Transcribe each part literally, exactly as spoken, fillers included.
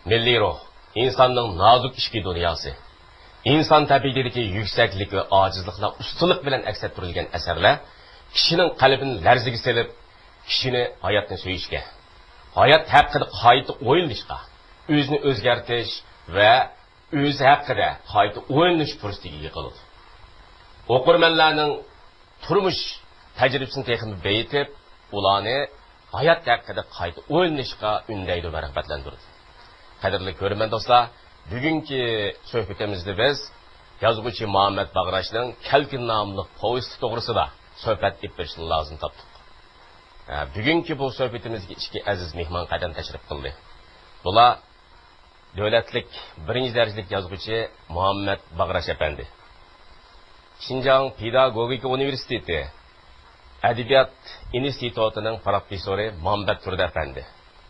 مىللىي روھ، ئىنساننىڭ نازۇك ئىچكى دۇنياسى، ئىنسان تەبىئىتىدىكى يۈكسەكلىك ۋە ئاجىزلىقلار ئۇستىلىق بىلەن ئەكس ئەتتۈرۈلگەن ئەسەرلەر كىشىنىڭ قەلبىنى لەرزىگە سېلىپ، كىشىنى ھاياتنى سۆيۈشكە، ھايات ھەققىدە قايتا ئويلىنىشقا، ئۆزىنى ئۆزگەرتىش ۋە ئۆزى ھەققىدە قايتا ئويلىنىش پۇرسىتىگە ئىگە قىلىدۇ. ئوقۇرمەنلەرنىڭ تۇرمۇش تەجرىبىسىنى تېخىمۇ بېيىتىپ، ئۇلارنى ھايات ھەققىدە قايتا ئويلىنىشقا ئۈندەيدۇ ۋە رىغبەتلەندۈرىدۇ. قەدىرلىك كۆرۈرمەن دوستلار، بۈگۈنكى سۆھبىتىمىزدە بىز يازغۇچى مۇھەممەد باغراشنىڭ كەلكۈن ناملىق پوۋېستى توغرىسىدا سۆھبەت ئېلىپ بېرىشنى لازىم تاپتۇق. ھە، بۈگۈنكى بۇ سۆھبىتىمىزگە ئىككى ئەزىز مېھمان قەدەم تەشرىپ قىلدى. بۇلار دۆلەتلىك بىرىنچى دەرىجىلىك يازغۇچى مۇھەممەد باغراش ئەپەندى، شىنجاڭ پېداگوگىكا ئۇنىۋېرسىتېتى ئەدەبىيات ئىنستىتۇتىنىڭ پروفېسسورى مامبەت تۇردى ئەپەندى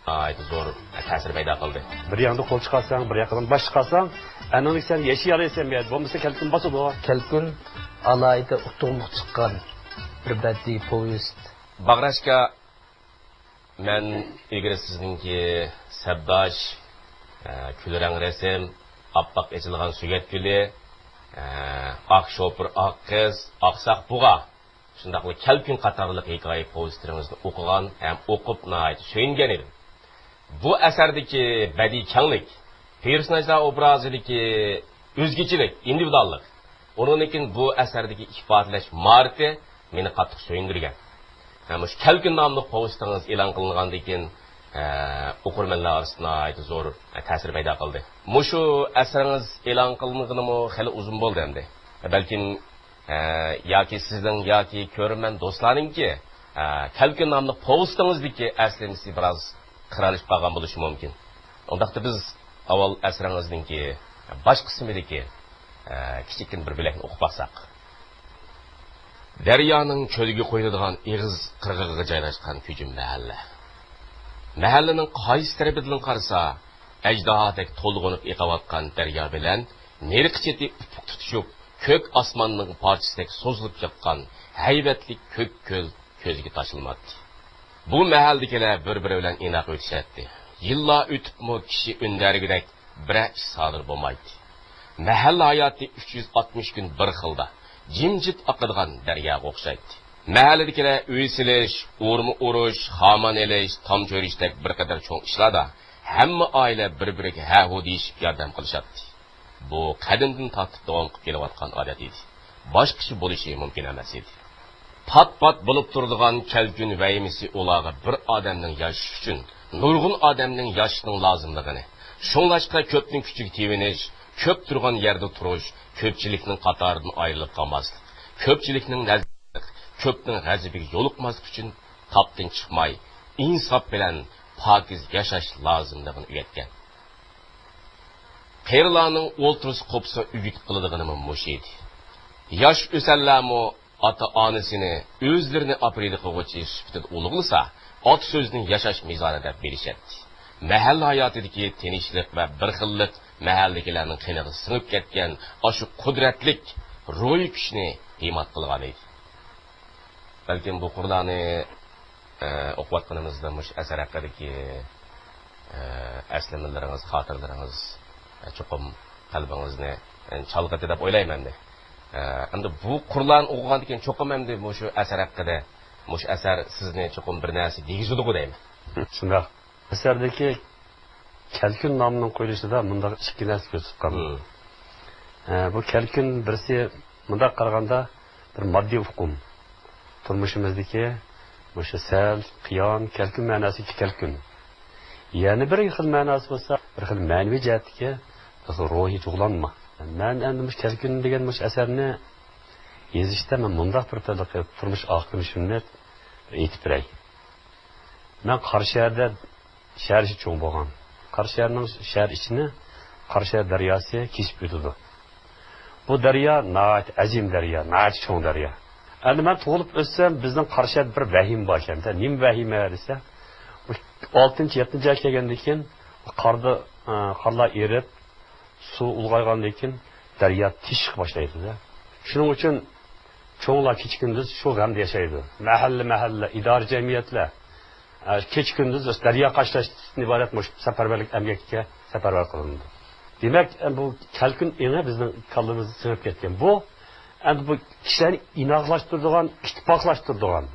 ناھايىتى زور تەسىر پەيدا قىلدى. بىر ياندا قول چىقارساڭ، بىر ياقىدىن باش چىقارساڭ، ئەنىڭدىكى سەن ياشىيالايسەن بۇ يەردە، بولمىسا كەلكۈن باسىدۇ. كەلكۈن ئالاھىدە ئۇتۇقلۇق چىققان بىر بەدىئىي پوۋېست. باغراش ئاكا، مەن ئىلگىرى سىزنىڭكى سەپداش، ئە، كۈلرەڭ رەسىم، ئاپئاق ئېچىلغان سۆگەت گۈلى، ئە، ئاق شوپۇر، ئاق قىز، ئاقساق بۇغا، شۇنداقلا كەلكۈن قاتارلىق ھېكايە پوۋېستلىرىڭىزنى ئوقۇغان ھەم ئوقۇپ ناھايىتى سۆيۈنگەن ئىدىم. بۇ ئەسەردىكى بەدىئىي كەڭلىك، پېرسوناژلار ئوبرازىدىكى ئۆزگىچىلىك، ئىندىۋىدۇئاللىق، ئۇنىڭدىن كېيىن بۇ ئەسەردىكى ئىپادىلەش ماھارىتى مېنى قاتتىق سۆيۈندۈرگەن. ھەم مۇشۇ كەلكۈن ناملىق پوۋېستىڭىز ئېلان قىلىنغاندىن كېيىن، ئە، ئوقۇرمەنلەر ئارىسىدا ناھايىتى زور، ئە، تەسىر پەيدا قىلدى. مۇشۇ ئەسىرىڭىز ئېلان قىلىنغىنىمۇ خېلى ئۇزۇن بولدى ئەمدى. بەلكىم، ئە، ياكى سىزنىڭ ياكى كۆرۈرمەن دوستلارنىڭكى، ئە، كەلكۈن ناملىق پوۋېستىڭىزدىكى ئەسلىمىسى بىراز قىرانىشىپ قالغان بولۇشى مۇمكىن. ئۇنداقتا بىز ئاۋۋال ئەسىرىڭىزنىڭكى باش قىسمىدىكى، ئە، كىچىككىنە بىر بۆلەكنى ئوقۇپ باقساق. دەريانىڭ چۆلگە قۇيۇلىدىغان ئېغىز قىرغىقىغا جايلاشقان كۆجۈم مەھەللە. مەھەللىنىڭ قايسى تەرىپىدىن قارىسا، ئەجدىھادەك تولغىنىپ ئېقىۋاتقان دەريا بىلەن نېرىقى چېتى ئۇپۇق تۇتىشىپ، كۆك ئاسماننىڭ پارچىسىدەك سوزۇلۇپ ياتقان ھەيۋەتلىك كۆك كۆل كۆزگە تاشلىناتتى. بۇ مەھەللىدىكىلەر بىر-بىرى بىلەن ئىناق ئۆتۈشەتتى. يىللار ئۆتۈپمۇ كىشى ئۈندەرگۈدەك بىرەر ئىش سادىر بولمايتتى. مەھەللە ھاياتى ئۈچ يۈز ئاتمىش كۈن بىر خىلدا، جىمجىت ئاقىدىغان دەرياغا ئوخشايتتى. مەھەللىدىكىلەر ئۆي سېلىش، ئورما ئورۇش، خامان ئېلىش، تام چۆرۈشتەك بىر قەدەر چوڭ ئىشلاردا ھەممە ئائىلە بىر-بىرىگە ھە-ھۇ دېيىشىپ ياردەم قىلىشاتتى. بۇ قەدىمدىن تارتىپ داۋام قىلىپ كېلىۋاتقان ئادەت ئىدى. باشقىچە بولۇشى مۇمكىن ئەمەس ئىدى. پات-پات بولۇپ تۇرىدىغان كەلكۈن ۋەھىمىسى ئۇلارغا بىر ئادەمنىڭ ياشىشى ئۈچۈن نۇرغۇن ئادەمنىڭ ياشىشىنىڭ لازىملىقىنى، شۇڭلاشقا كۆپنىڭ كۈچىگە تېۋىنىش، كۆپ تۇرغان يەردە تۇرۇش، كۆپچىلىكنىڭ قاتارىدىن ئايرىلىپ قالماسلىق، كۆپچىلىكنىڭ نەزىرىدە، كۆپنىڭ غەزىپىگە يولۇقماسلىق ئۈچۈن تاپتىن چىقماي، ئىنساپ بىلەن پاكىز ياشاش لازىملىقىنى ئۆگەتكەن. قېرىلارنىڭ ئولتۇرسا قوپسا ئۈگۈت قىلىدىغىنىمۇ مۇشۇ ئىدى. ياش ئۆسەرلەرمۇ ئاتا-ئانىسىنى ئۆزلىرىنى ئاپىرىدە قىلغۇچى سۈپىتىدە ئۇلۇغلىسا، ئاتا سۆزىنى ياشاش مىزانى دەپ بىلىشەتتى. مەھەللە ھاياتىدىكى تىنچلىق ۋە بىر خىللىق مەھەللىدىكىلەرنىڭ قېنىغا سىڭىپ كەتكەن ئاشۇ قۇدرەتلىك روھىي كۈچنى ھىمات قىلغان ئىدى. بەلكىم بۇ قۇرلارنى، ئە، ئوقۇۋاتقىنىمىزدا مۇشۇ ئەسەر ھەققىدىكى، ئە، ئەسلىمىلىرىڭىز، خاتىرىلىرىڭىز، ئە، چوقۇم قەلبىڭىزنى، ئە، چالغىتى دەپ ئويلايمەن ئەمدى. ئە، ئەمدى بۇ قۇرلارنى ئوقۇغاندىن كېيىن چوقۇم ئەمدى مۇشۇ ئەسەر ھەققىدە، مۇشۇ ئەسەر سىزنى چوقۇم بىر نەرسە دېگۈزىدىغۇ دەيمەن. شۇنداق. ئەسەردىكى كەلكۈن نامىنىڭ قويۇلۇشىدا مۇنداق ئىككى نەرسە كۆرسىتىپ قالدى. مم. ئە، بۇ كەلكۈن بىرسى مۇنداق قارىغاندا بىر ماددىي ئۇقۇم. تۇرمۇشىمىزدىكى مۇشۇ سەل، قىيان، كەلكۈن مەناسىدىكى كەلكۈن. يەنە بىر خىل مەناسى بولسا، بىر خىل مەنىۋى جەھەتتىكى بىر خىل روھىي جۇغلانما. مەن ئەمدى مۇشۇ كەلكۈن دېگەن مۇشۇ ئەسەرنى يېزىشتا مەن مۇنداق بىر تەلىقى تۇرمۇش ئاقىۋىتىنى ئېيتىپ بېرەي. مەن قاراشەھەردە شەھەر ئىچى چوڭ بولغان. قاراشەھەرنىڭ شەھەر ئىچىنى قاراشەھەر دەرياسى كېسىپ ئۆتىدۇ. بۇ دەريا ناھايىتى ئەزىم دەريا، ناھايىتى چوڭ دەريا. ئەمدى مەن تۇغۇلۇپ ئۆتسەم، بىزنىڭ قاراشەھەردە بىر ۋەھىمە بار ئىكەن-دە. نېمە ۋەھىمە دېسە، بۇ ئالتىنچى، يەتتىنچى ئاي كەلگەندىن كېيىن قاردا، ئە، قارلار ئېرىپ، سۇ ئۇلغايغاندىن كېيىن دەريا تېشىشقا باشلايدۇ-دە. شۇنىڭ ئۈچۈن چوڭلار كېچە-كۈندۈز شۇ غەمدە ياشايدۇ. مەھەللە-مەھەللە، ئىدارە-جەمئىيەتلەر، ئە، كېچە-كۈندۈز دەريا قاچىلاشتىن ئىبارەت مۇشۇ سەپەرۋەرلىك ئەمگەككە سەپەرۋەر قىلىنىدۇ. دېمەك، ئەمدى بۇ كەلكۈن ئېڭى بىزنىڭ كاللىمىزدا سىڭىپ كەتكەن. بۇ ئەمدى بۇ كىشىلەرنى ئىناقلاشتۇرىدىغان، ئىتتىپاقلاشتۇرىدىغان،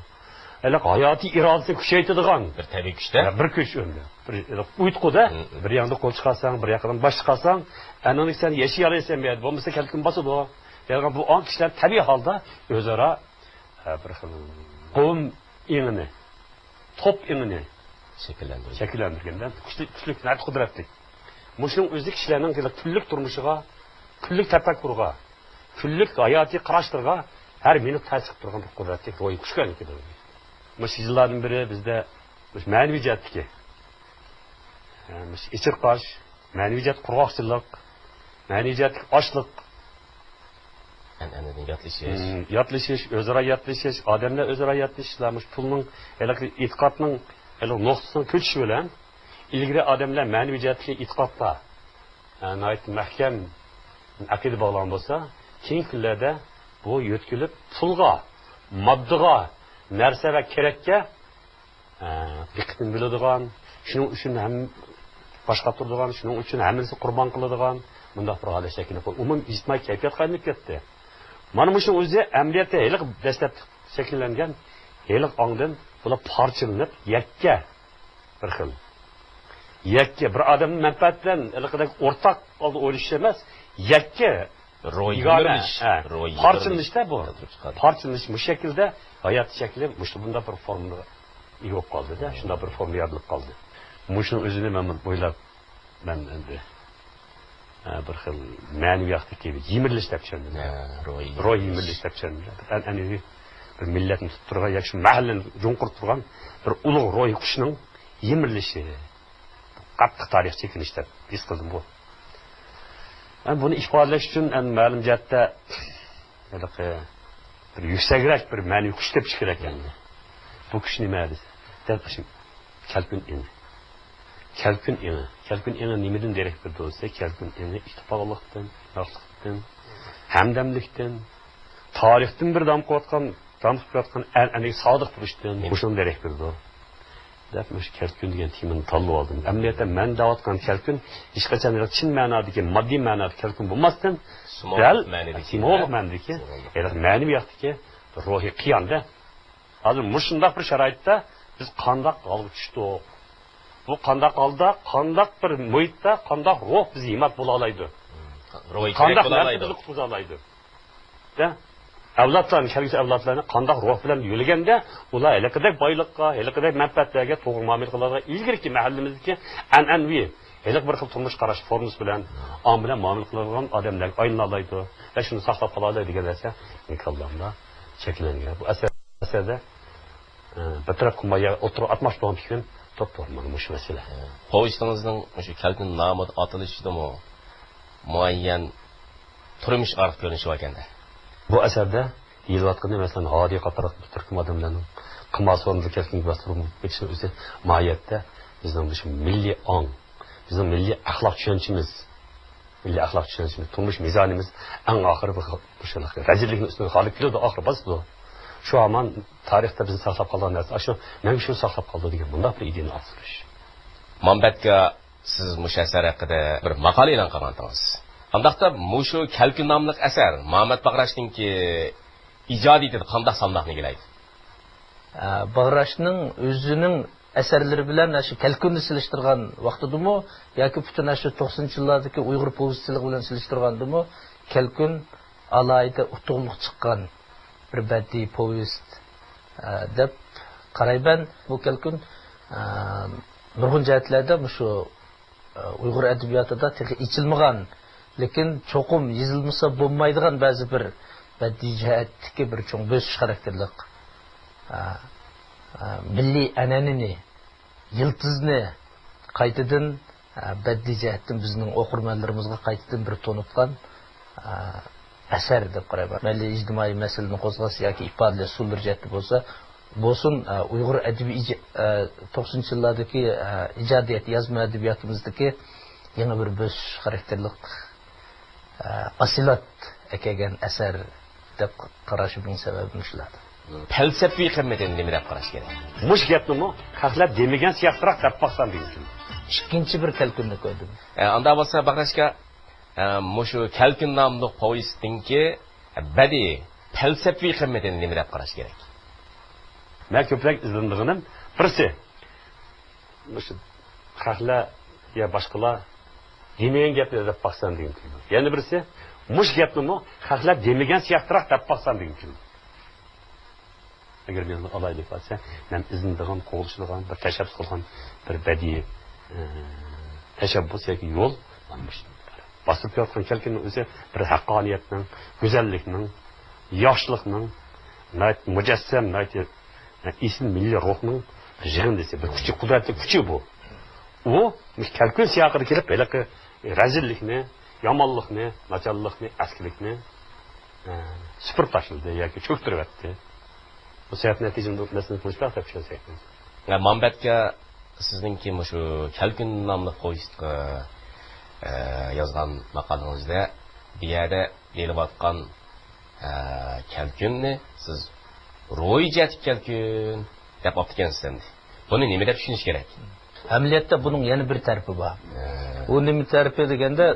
ھېلىقى ھاياتىي ئىرادىسىنى كۈچەيتىدىغان بىر تەبىئىي كۈچتە. بىر كۈچ ئۆمدە. بىر ئۇيقۇدا، بىر ياندا قول چىقارساڭ، بىر ياقىدىن باش چىقارساڭ، ئەنىڭدىن سەن ياشىيالايسەن بۇ يەردە. بولمىسا كەلكۈن باسىدۇ. دەيدىغان بۇ ئاڭ كىشىلەر تەبىئىي ھالدا ئۆزئارا، ھە، بىر خىل قوۋم ئېڭىنى، توپ ئېڭىنى شەكىللەندۈرگەن. شەكىللەندۈرگەندە كۈچلۈك، كۈچلۈك، ناھايىتى قۇدرەتلىك. مۇشۇنىڭ ئۆزى كىشىلەرنىڭ كۈنلۈك تۇرمۇشىغا، كۈنلۈك تەپەككۇرىغا، كۈنلۈك ھاياتىي قاراشلىرىغا ھەر مىنۇت تەسىر قىلىپ تۇرغان بىر قۇدرەتلىك روھىي كۈچكەنلىكىدۇر. مۇشۇ يىللاردىن بېرى بىزدە مۇشۇ مەنىۋى جەھەتتىكى، مۇشۇ ئېچىرقاش، مەنىۋى جەھەتتە قۇرغاقچىلىق، مەنىۋى جەھەتتىكى ئاچلىق، ئەنئەنىدىن ياتلىشىش. مم، ياتلىشىش، ئۆزئارا ياتلىشىش، ئادەملەر ئۆزئارا ياتلىشىشلار، مۇشۇ پۇلنىڭ ھېلىقى ئېتىقادنىڭ ھېلىقى نۇقتىسىنىڭ كۆچۈشى بىلەن ئىلگىرى ئادەملەر مەنىۋى جەھەتتىكى ئېتىقادتا، ئە، ناھايىتى مەھكەم ئەقىدە باغلىغان بولسا، كېيىنكى كۈنلەردە بۇ يۆتكىلىپ پۇلغا، ماددىغا، نەرسە ۋە كېرەككە ئە، دىققىتىنى بۆلىدىغان، شۇنىڭ ئۈچۈن ھەم باش قاتۇرىدىغان، شۇنىڭ ئۈچۈن ھەممىسىنى قۇربان قىلىدىغان مۇنداق بىر ھالەت شەكىللىنىپ قالدى. ئومۇمىي ئىجتىمائىي كەيپىياتقا ئايلىنىپ كەتتى. مانا مۇشۇنىڭ ئۆزى ئەمەلىيەتتە ھېلىقى دەسلەپتە شەكىللەنگەن ھېلىقى ئاڭدىن بۇلار پارچىلىنىپ يەككە بىر خىل. يەككە بىر ئادەمنىڭ مەنپەئەتى بىلەن ھېلىقىدەك ئورتاق ھالدا ئويلىشىش ئەمەس، يەككە روھىي يېگانە، يېمىرىلىش، ھە، روھىي پارچىلىنىشتا بۇ. يېمىرىلىش كەلتۈرۈپ چىقارىدۇ. پارچىلىنىش مۇشۇ شەكىلدە ھايات شەكلى مۇشۇ بۇنداق بىر فورمىغا ئىگە بولۇپ قالدى-دە، شۇنداق بىر فورما يارىتىلىپ قالدى. مۇشۇنىڭ ئۆزىنى مەن بۇنى ئويلاپ، مەن ئەمدى، ھە، بىر خىل مەنىۋىياتتىكى يېمىرىلىش دەپ چۈشەندىم. ھە، روھىي روھىي يېمىرىلىش. يېمىرىلىش دەپ چۈشەندىم. ئەنئەنىۋى بىر مىللەتنى تۇتۇپ تۇرغان ياكى شۇ مەھەللىنى چوڭقۇرتۇپ تۇرغان بىر ئۇلۇغ روھىي كۈچنىڭ يېمىرىلىشى. قاتتىق تارىخ چېكىنىش دەپ ھېس قىلدىم بۇ. ھەم بۇنى ئىپادىلەش ئۈچۈن ھەم مەلۇم جەھەتتە ھېلىقى بىر يۈكسەكرەك بىر مەنىۋى كۈچ تېپىش كېرەك ئەمدى. بۇ كۈچ نېمە دېسە، دەل شۇ كەلكۈن ئېڭى. كەلكۈن ئېڭى. كەلكۈن ئېڭى نېمىدىن دېرەك بېرىدۇ دېسە، كەلكۈن ئېڭى ئىتتىپاقلىقتىن، ئىناقلىقتىن، ھەمدەملىكتىن، تارىختىن بېرى داۋام قىلىۋاتقان، داۋام قىلىپ كېلىۋاتقان ئەنئەنىۋى سادىق تۇرۇشتىن، مۇشۇنىڭ دېرەك بېرىدۇ. دەپ مۇشۇ كەلكۈن دېگەن تېمىنى تاللىۋالدىم. ئەمەلىيەتتە مەن دەۋاتقان كەلكۈن ھېچقاچان چىن مەنادىكى، ماددىي مەنادىكى كەلكۈن بولماستىن، سىمۋوللۇق دەل مەنىدىكى، سىمۋوللۇق مەنىدىكى، سىمۋوللۇق. يەنى مەنىۋىياتتىكى روھىي قىياندە. ھازىر مۇشۇنداق بىر شارائىتتا بىز قانداق ھالغا چۈشتۇق؟ بۇ قانداق ھالدا، قانداق بىر مۇھىتتا، قانداق روھ بىزگە ھىمات بولالايدۇ؟ روھىي قانداق تىرەك نەرسە بولالايدۇ. بىزنى قۇتقۇزالايدۇ؟ دە، ئەۋلادلارنى، كەلگۈسى ئەۋلادلارنى قانداق روھ بىلەن يۆلىگەندە، ئۇلار ھېلىقىدەك بايلىققا، ھېلىقىدەك مەنپەئەتلەرگە توغرا مۇئامىلە قىلىدىغان ئىلگىرىكى مەھەللىمىزدىكى ئەنئەنىۋى ھېلىقى بىر خىل تۇرمۇش قاراش فورمىسى بىلەن، ئاڭ بىلەن مۇئامىلە قىلىدىغان ئادەملەرگە ئايلىنالايدۇ ۋە شۇنى ساقلاپ قالالايدۇ دېگەن نەرسە مېنىڭ كاللامدا شەكىللەنگەن. بۇ ئەسەر، ئەسەردە، ئە، بىر تەرەپ قىلماي ئوتتۇرىغا ئاتماقچى بولغان پىكرىم توپتوغرا مانا مۇشۇ مەسىلە. پوۋېستىڭىزنىڭ مۇشۇ كەلكۈن نامىدا ئاتىلىشىدىمۇ مۇئەييەن تۇرمۇش ئارقا كۆرۈنۈشى باركەن. بۇ ئەسەردە دېيىلىۋاتقىنى، مەسىلەن، ھادى قاتارلىق بىر تۈركۈم ئادەملەرنىڭ قىمار سورۇنىدا كەلكۈنگە باستۇرۇپ كېتىشىنىڭ ئۆزى ماھىيەتتە بىزنىڭ مۇشۇ مىللىي ئاڭ، بىزنىڭ مىللىي ئەخلاق چۈشەنچىمىز، مىللىي ئەخلاق چۈشەنچىمىز، تۇرمۇش مىزانىمىز ئەڭ ئاخىرى بىر خىل، مۇشۇ رەزىللىكنىڭ ئۈستىگە غالىب كېلىدۇ، ئاخىرى باسىدۇ. شۇ ھامان تارىختا بىزنى ساقلاپ قالغان نەرسە ئاشۇ، مەڭگۈ شۇ ساقلاپ قالىدۇ دېگەن مۇنداق بىر ئىدىيەنى ئارزۇيمىز. مامبەتكە سىز مۇشۇ ئەسەر ھەققىدە بىر ماقالە ئېلان قىلغانتىڭىز. ئانداقتا مۇشۇ كەلكۈن ناملىق ئەسەر مامەت باغراشنىڭكى ئىجادىيىتىدە قانداق سالماقنى ئىگىلەيدۇ؟ ئە، باغراشنىڭ ئۆزىنىڭ ئەسەرلىرى بىلەن ئاشۇ كەلكۈننى سېلىشتۇرغان ۋاقتىدىمۇ ياكى پۈتۈن ئاشۇ توقسىنىنچى يىللاردىكى ئۇيغۇر پوۋېستچىلىقى بىلەن سېلىشتۇرغاندىمۇ كەلكۈن ئالاھىدە ئۇتۇقلۇق چىققان بىر بەدىئىي پوۋېست، ئە، دەپ قارايمەن. بۇ كەلكۈن، ئە، نۇرغۇن جەھەتلەردە مۇشۇ ئۇيغۇر ئەدەبىياتىدا تېخى ئېچىلمىغان، لېكىن چوقۇم يېزىلمىسا بولمايدىغان بەزى بىر بەدىئىي جەھەتتىكى بىر چوڭ بۆسۈش خاراكتېرلىق، ئە، ئە، مىللىي ئەنئەنىنى، يىلتىزنى قايتىدىن، ئە، بەدىئىي جەھەتتىن بىزنىڭ ئوقۇرمەنلىرىمىزغا قايتىدىن بىر تونۇتقان، ئە، ئەسەر دەپ قارايمەن. مەيلى ئىجتىمائىي مەسىلىنى قوزغاش ياكى ئىپادىلەش ئۇسۇللىرى جەھەتتە بولسا، بولسۇن، ئە، ئۇيغۇر ئەدەبىي ئىج-، ئە، توقسىنىنچى يىللاردىكى، ئە، ئىجادىيەت، يازما ئەدەبىياتىمىزدىكى يېڭى بىر بۆسۈش خاراكتېرلىق، ئە، ئاسسىمىلات ئەكەلگەن ئەسەر دەپ قاراشىمنىڭ سەۋەبى مۇشۇلاردا. پەلسەپىۋى قىممىتىنى نېمە دەپ قاراش كېرەك؟ مۇشۇ گەپنىمۇ خەقلەر دېمىگەن سىياقتىراق دەپ باقسام دېگۈم كېلىدۇ. ئىككىنچى بىر كەلكۈننى كۆردۈم. ئە، ئاندا بولسا، باغراشكا، ئە، مۇشۇ كەلكۈن ناملىق پوۋېستنىڭكى بەدىئىي، پەلسەپىۋى قىممىتىنى نېمە دەپ قاراش كېرەك؟ مەن كۆپرەك ئىزدىنىدىغىنىم بىرسى، مۇشۇ خەقلەر يا باشقىلار دېمىگەن گەپنى دەپ باقسام دېگۈم كېلىدۇ. يەنە بىرسى، مۇشۇ گەپنىمۇ خەقلەر دېمىگەن سىياقتىراق دەپ باقسام دېگۈم كېلىدۇ. ئەگەر مېنىڭ ئالاھىدىلىك بار دېسە، مەن ئىزدىنىدىغان، قوغلىشىدىغان، بىر تەشەببۇس قىلغان بىر بەدىئىي، ئى، تەشەببۇس ياكى يول مانا مۇشۇ. باستۇرۇپ كېلىۋاتقان كەلكۈننىڭ ئۆزى بىر ھەققانىيەتنىڭ، گۈزەللىكنىڭ، ياخشىلىقنىڭ، ناھايىتى مۇجەسسەم، ناھايىتى ئېسىل مىللىي روھنىڭ يىغىندىسى، بىر كۈچى، قۇدرەتلىك كۈچى بۇ. ئۇ مۇشۇ كەلكۈن سىياقىدا كېلىپ، ھېلىقى رەزىللىكنى، يامانلىقنى، ناچارلىقنى، ئەسكىلىكنى، ئە، سۈپۈرۈپ تاشلىدى ياكى چۆكتۈرۈۋەتتى. بۇ سەۋەب نەتىجىدە مەسىلىنى مۇشۇنداق دەپ چۈشەنسەك. ئە، مامبەتكە سىزنىڭكى مۇشۇ كەلكۈن ناملىق پوۋېستقا، ئە، يازغان ماقالىڭىزدە بۇ يەردە دېيىلىۋاتقان، ئە، كەلكۈننى سىز روھىي جەھەتتىكى كەلكۈن دەپ ئاپتىكەنسىز ئەمدى. بۇنى نېمە دەپ چۈشىنىش كېرەك؟ ئەمەلىيەتتە بۇنىڭ يەنە بىر تەرىپى بار. ئە. ئۇ نېمە تەرىپى دېگەندە،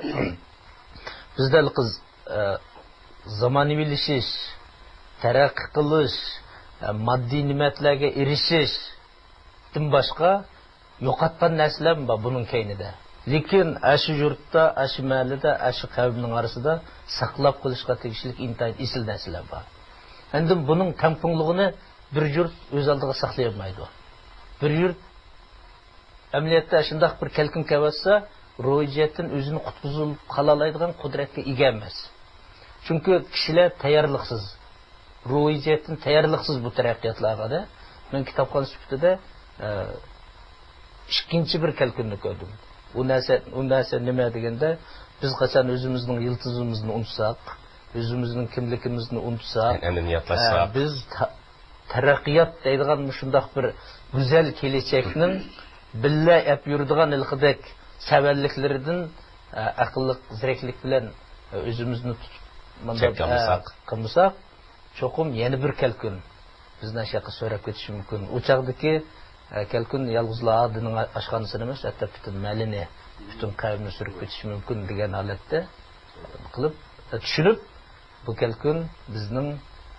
بىزدە ھېلىقى، ئە، زامانىۋىلىشىش، تەرەققىي قىلىش، ئە، ماددىي نېمەتلەرگە ئېرىشىشتىن باشقا يوقاتقان نەرسىلەرمۇ بار بۇنىڭ كەينىدە. لېكىن ئاشۇ يۇرتتا، ئاشۇ مەھەللىدە، ئاشۇ قەۋمنىڭ ئارىسىدا ساقلاپ قېلىشقا تېگىشلىك ئىنتايىن ئېسىل نەرسىلەر بار. ئەمدى بۇنىڭ تەڭپۇڭلۇقىنى بىر يۇرت ئۆز ئالدىغا ساقلىيالمايدۇ. بىر يۇرت ئەمەلىيەتتە شۇنداق بىر كەلكۈن كەلسە، روھىي جەھەتتىن ئۆزىنى قۇتقۇزۇپ قالالايدىغان قۇدرەتكە ئىگە ئەمەس. چۈنكى كىشىلەر تەييارلىقسىز، روھىي جەھەتتىن تەييارلىقسىز بۇ تەرەققىياتلارغا دە. مەن كىتابخان سۈپىتىدە، ئە، ئىككىنچى بىر كەلكۈننى كۆردۈم. ئۇ نەرسە، ئۇ نەرسە نېمە دېگەندە، بىز قاچان ئۆزىمىزنىڭ يىلتىزىمىزنى ئۇنتۇساق، ئۆزىمىزنىڭ كىملىكىمىزنى ئۇنتۇساق، ئەنئەنىنى ياتلاشساق. ئە، بىز تا-، تەرەققىيات دەيدىغان مۇشۇنداق بىر گۈزەل كېلەچەكنىڭ بىللە ئەپ يۈرىدىغان ھېلىقىدەك سەۋەنلىكلىرىدىن، ئە، ئەقىللىق زېرەكلىك بىلەن، ئە، ئۆزىمىزنى تۇتۇپ، مۇنداق، چەككە ئە، ئالمىساق. قىلمىساق، چوقۇم يەنە بىر كەلكۈن بىزنى ئاشۇ ياققا سۆرەپ كېتىشى مۇمكىن. ئۇ چاغدىكى، ئە، كەلكۈن يالغۇزلا ئادىنىڭ ئاشخانىسىدا ئەمەس، ھەتتا پۈتۈن مەھەللىنى، پۈتۈن قەۋمنى سۈرۈپ كېتىشى مۇمكىن دېگەن ھالەتتە قىلىپ، ئە، چۈشىنىپ، بۇ كەلكۈن بىزنىڭ،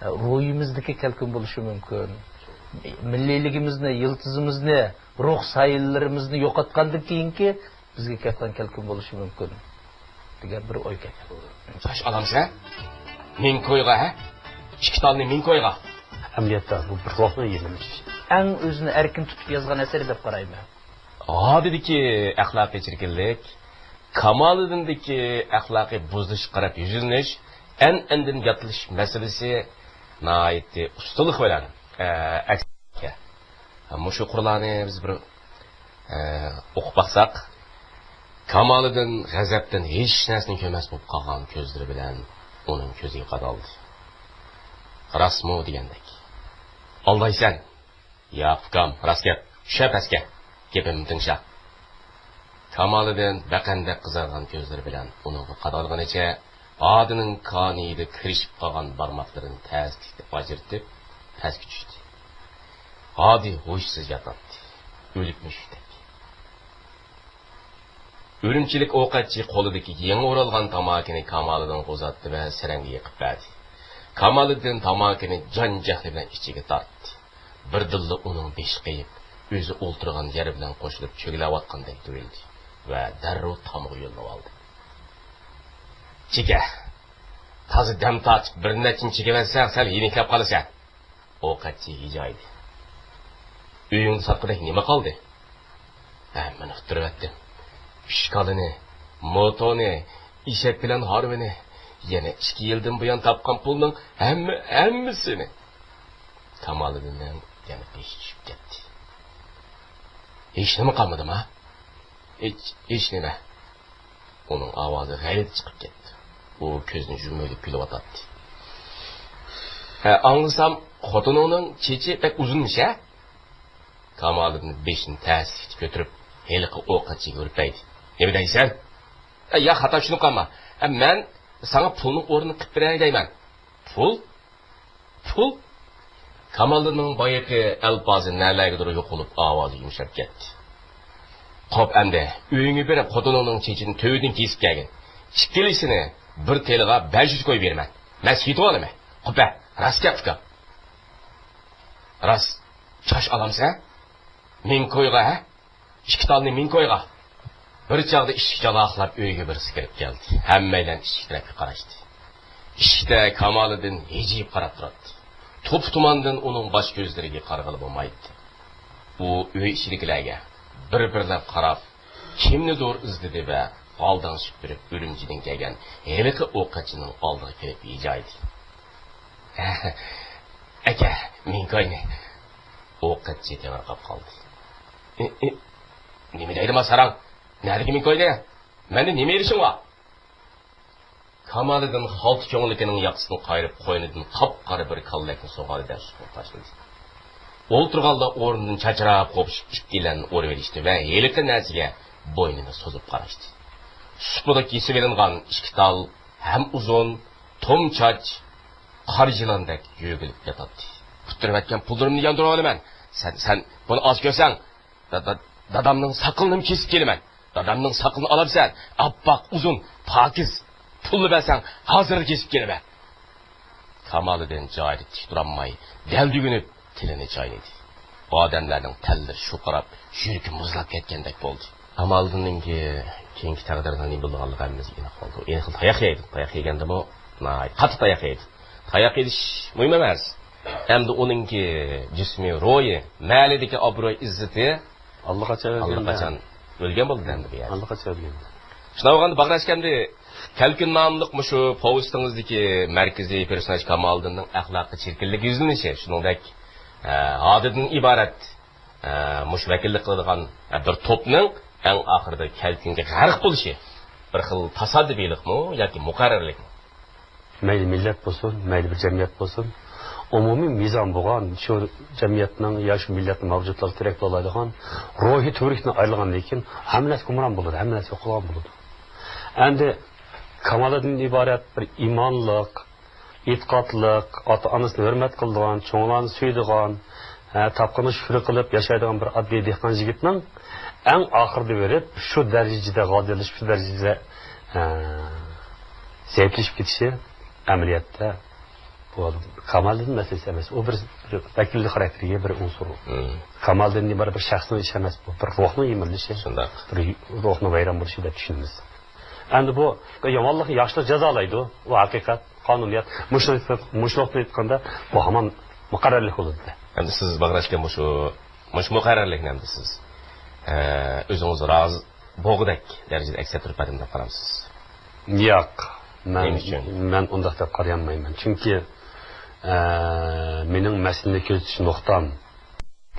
ئە، روھىمىزدىكى كەلكۈن بولۇشى مۇمكىن. مىللىيلىكىمىزنى، يىلتىزىمىزنى، روھ سايىلىرىمىزنى يوقاتقاندىن كېيىنكى بىزگە كەلگەن كەلكۈن بولۇشى مۇمكىن دېگەن بىر ئوي كەلگەن. تاش ئالامسىز، ھە؟ مىڭ كويغا، ھە؟ ئىككى تالنى مىڭ كويغا. ئەمەلىيەتتە بۇ بىر روھنى يېڭىلىش. ئەڭ ئۆزىنى ئەركىن تۇتۇپ يازغان ئەسىرى دەپ قارايمەن. ھادىدىكى ئەخلاقىي چىركىنلىك، كامالىدىندىكى ئەخلاقىي بۇزۇلۇشقا قاراپ يۈزلىنىش، ئەنئەنىدىن ياتلىشىش مەسىلىسى ناھايىتى ئۇستىلىق بىلەن، ئە، ئەكس ئەتكەن. مۇشۇ قۇرلارنى بىز بىر، ئە، ئوقۇپ باقساق، كامالىدىن غەزەپتىن ھېچ نەرسىنى كۆرمەس بولۇپ قالغان كۆزلىرى بىلەن ئۇنىڭ كۆزىگە قادالدى. راستمۇ دېگەندەك. ئالدايسەن. ياق، ئۇكام، راست گەپ. چۈشە پەسكە. گېپىمنى تىڭشا. كامالىدىن بەقەندەك قىزارغان كۆزلىرى بىلەن ئۇنىڭغا قادالغىنىچە، ھادىنىڭ كانىيىدا كىرىشىپ قالغان بارماقلىرىنى تەستىكلەپ ئاجرىتىپ، پەسكە چۈشتى. ھادى ھوشسىز ياتاتتى. ئۆلۈپ مۈشۈكتەك. ئۈرۈمچىلىك ئوقەتچى قولىدىكى يېڭى ئورالغان تاماكىنى كامالىدىنغا ئۇزاتتى ۋە سەرەڭگە يېقىپ بەردى. كامالىدىن تاماكىنى جان-جەھلى بىلەن ئىچىگە تارتتى. بىردىنلا ئۇنىڭ بېشى قېيىپ، ئۆزى ئولتۇرغان يەر بىلەن قوشۇلۇپ چۆگىلەۋاتقاندەك تۇيۇلدى ۋە دەررۇ تامغا يۆلىنىۋالدى. چېكە! تازا دەم تارتىپ، بىر نەچچىنى چېكىۋەتسەڭ، سەل يېنىكلەپ قالىسەن. ئوقەتچى ھىجايدى. ئۆيۈڭدە ساتقۇدەك نېمە قالدى؟ ھەممىنى ئۇتتۇرۇۋەتتىم. ئۈچ كالىنى، موتونى، ئېشەك بىلەن ھارۋىنى، يەنە ئىككى يىلدىن بۇيان تاپقان پۇلنىڭ ھەممە، ھەممىسىنى. كامالىدىننىڭ يەنە بېشى چۈشۈپ كەتتى. ھېچنېمە قالمىدىما؟ ھېچ، ھېچنېمە. ئۇنىڭ ئاۋازى غەلىتە چىقىپ كەتتى. ئۇ كۆزىنى يۇمۇۋېلىپ كۈلۈۋاتاتتى. ھە، ئاڭلىسام، خوتۇنۇڭنىڭ چېچى بەك ئۇزۇنمىش، ھە؟ كامالىدىن بېشىنى تەستە كۆتۈرۈپ، ھېلىقى ئوقەتچىگە ھۈرپەيدى. نېمە دەيسەن؟ ھە، يا خاتا چۈشىنىپ قالما. ھە، مەن ساڭا پۇلنىڭ ئورنىنى قىلىپ بېرەي دەيمەن. پۇل؟ پۇل؟ كامالىدىننىڭ بايىقى ئەلپازى نەلەرگىدۇر يوقىلىپ، ئاۋازى يۇمشاپ كەتتى. قوپ ئەمدى، ئۆيۈڭگە بېرىپ خوتۇنۇڭنىڭ چېچىنى تۆۋىدىن كېسىپ كەلگىن. ئىككىلىسىنى بىر تېلىغا بەش يۈز كوي بېرىمەن. مەن سېتىۋالىمەن. قوپ ھە، راست گەپ ئۇكام. راست، چاچ ئالامسەن؟ مىڭ كويغا ھە؟ ئىككى تالنى مىڭ كويغا. بىر چاغدا ئىشىك جالاقلاپ ئۆيگە بىرسى كىرىپ كەلدى. ھەممەيلەن ئىشىك تەرەپكە قاراشتى. ئىشىكتە كامالىدىن ھىجىيىپ قاراپ تۇراتتى. توپا تۇماندىن ئۇنىڭ باش كۆزلىرىگە قارىغىلى بولمايتتى. ئۇ ئۆي ئىچىدىكىلەرگە بىر-بىرلەپ قاراپ، كىمنىدۇر ئىزدىدى ۋە ئالدىڭشىپ بېرىپ ئۈرۈمچىدىن كەلگەن ھېلىقى ئوقەتچىنىڭ ئالدىغا كېلىپ ھىجايدى. ئاكا، مىڭ كوينى. ئوقەتچى تېڭىرقاپ قالدى. ئى، ئى، نېمە دەيدۇ ما ساراڭ؟ نەدىكى مىڭ كوينى؟ مەندىن نېمە ئېلىشىڭ بار؟ كامالىدىن خالتا كۆڭلىكىنىڭ ياقىسىنى قايرىپ، قوينىدىن قاپقارا بىر كاللەكنى سۇغاردى-دە، سۇغۇرۇپ تاشلىدى. ئولتۇرغانلار ئورنىدىن چاچراپ قوپۇشۇپ ئىككىيلەن ئۇرۇۋېلىشتى ۋە ھېلىقى نەرسىگە بوينىنى سوزۇپ قاراشتى. سۇپىدا كېسىۋېلىنغان ئىككى تال ھەم ئۇزۇن، توم چاچ قارا يىلاندەك يۆگىلىپ ياتاتتى. ئۇتتۇرۇۋەتكەن پۇللىرىمنى ياندۇرۇۋالىمەن. سەن، سەن بۇنى ئاز كۆرسەڭ، دا-، دا-، دادامنىڭ ساقىلىنىمۇ كېسىپ كېلىمەن. دادامنىڭ ساقىلىنى ئالامسەن؟ ئاپئاق، ئۇزۇن، پاكىز. پۇلنى بەرسەڭ، ھازىرلا كېسىپ كېلىمەن. كامالىدىن جايىدا تىك تۇرالماي، دەلدۈگۈنۈپ تىلىنى چاينىدى. ئادەملەرنىڭ تەنلىرى شۇقىراپ، يۈرىكى مۇزلاپ كەتكەندەك بولدى. كامالىدىننىڭكى كېيىنكى تەقدىرىنىڭ نېمە بولىدىغانلىقى ھەممىمىزگە ئېنىق بولدى. ئۇ ئېنىق تاياق يەيدۇ. تاياق يېگەندىمۇ ناھايىتى قاتتىق تاياق يەيدۇ. تاياق يېيىش مۇھىم ئەمەس. ئەمدى ئۇنىڭكى جىسمى، روھى، مەھەللىدىكى ئابرۇي ئىززىتى ئاللىقاچان ئۆلگەن. ئاللىقاچان ئۆلگەن بولدى ئەمدى بۇ يەردە. ئاللىقاچان ئۆلگەن. شۇنداق بولغاندا باغرى ئەسكەندى كەلكۈن ناملىق مۇشۇ پوۋېستىڭىزدىكى مەركىزىي پېرسوناژ كامالىدىننىڭ ئەخلاقىي چىركىنلىككە يۈزلىنىشى، شۇنىڭدەك، ئە، ھادىدىن ئىبارەت، ئە، مۇشۇ ۋەكىللىك قىلىدىغان، ئە، بىر توپنىڭ ئەڭ ئاخىرىدا كەلكۈنگە غەرق بولۇشى بىر خىل تاسادىپىيلىقمۇ ياكى مۇقەررەرلىكمۇ؟ مەيلى مىللەت بولسۇن، مەيلى بىر جەمئىيەت بولسۇن، ئومۇمىي مىزان بولغان شۇ جەمئىيەتنىڭ يا شۇ مىللەتنىڭ مەۋجۇتلۇقىغا تىرەك بولالايدىغان روھىي تۈۋرۈكتىن ئايرىلغاندىن كېيىن ھەممە نەرسە گۇمران بولىدۇ، ھەممە نەرسە يوقالغان بولىدۇ. ئەمدى كامالىدىن ئىبارەت بىر ئىمانلىق، ئېتىقادلىق، ئاتا-ئانىسىنى ھۆرمەت قىلىدىغان، چوڭلارنى سۆيىدىغان، ھە، تاپقىنىغا شۈكۈر قىلىپ ياشايدىغان بىر ئاددىي دېھقان يىگىتنىڭ ئەڭ ئاخىرىدا بېرىپ شۇ دەرىجىدە غادىيلىشىپ، شۇ دەرىجىدە، ھە، زەئىپلىشىپ كېتىشى ئەمەلىيەتتە بۇ كامالىدىن مەسىلىسى ئەمەس. ئۇ بىر، بىر ۋەكىللىك خاراكتېرىگە بىر ئۇنسۇر. مم. كامالىدىن ئىبارەت بىر شەخسنىڭ ئىشى ئەمەس بۇ. بىر روھنىڭ يېمىرىلىشى، شۇنداق، بىر روھنىڭ ۋەيران بولۇشى دەپ چۈشىنىمىز. ئەمدى بۇ يامانلىقنى ياخشىلىق جازالايدۇ. ئۇ ھەقىقەت، قانۇنىيەت. مۇشۇ، مۇشۇلۇقنى ئېيتقاندا، بۇ ھامان مۇقەررەرلىك بولىدۇ. ئەمدى سىز باغرى ئەسكەندى مۇشۇ، مۇشۇ مۇقەررەرلىكنى ئەمدى سىز، ئە، ئۆزىڭىز رازى بولغۇدەك دەرىجىدە ئەكس ئەتتۈرۈپ بەردىم دەپ قارامسىز؟ ياق، مەن، نېمە ئۈچۈن؟ مەن ئۇنداق دەپ قارىيالمايمەن. چۈنكى، ئە، مېنىڭ مەسىلىنى كۆزىتىش نۇقتام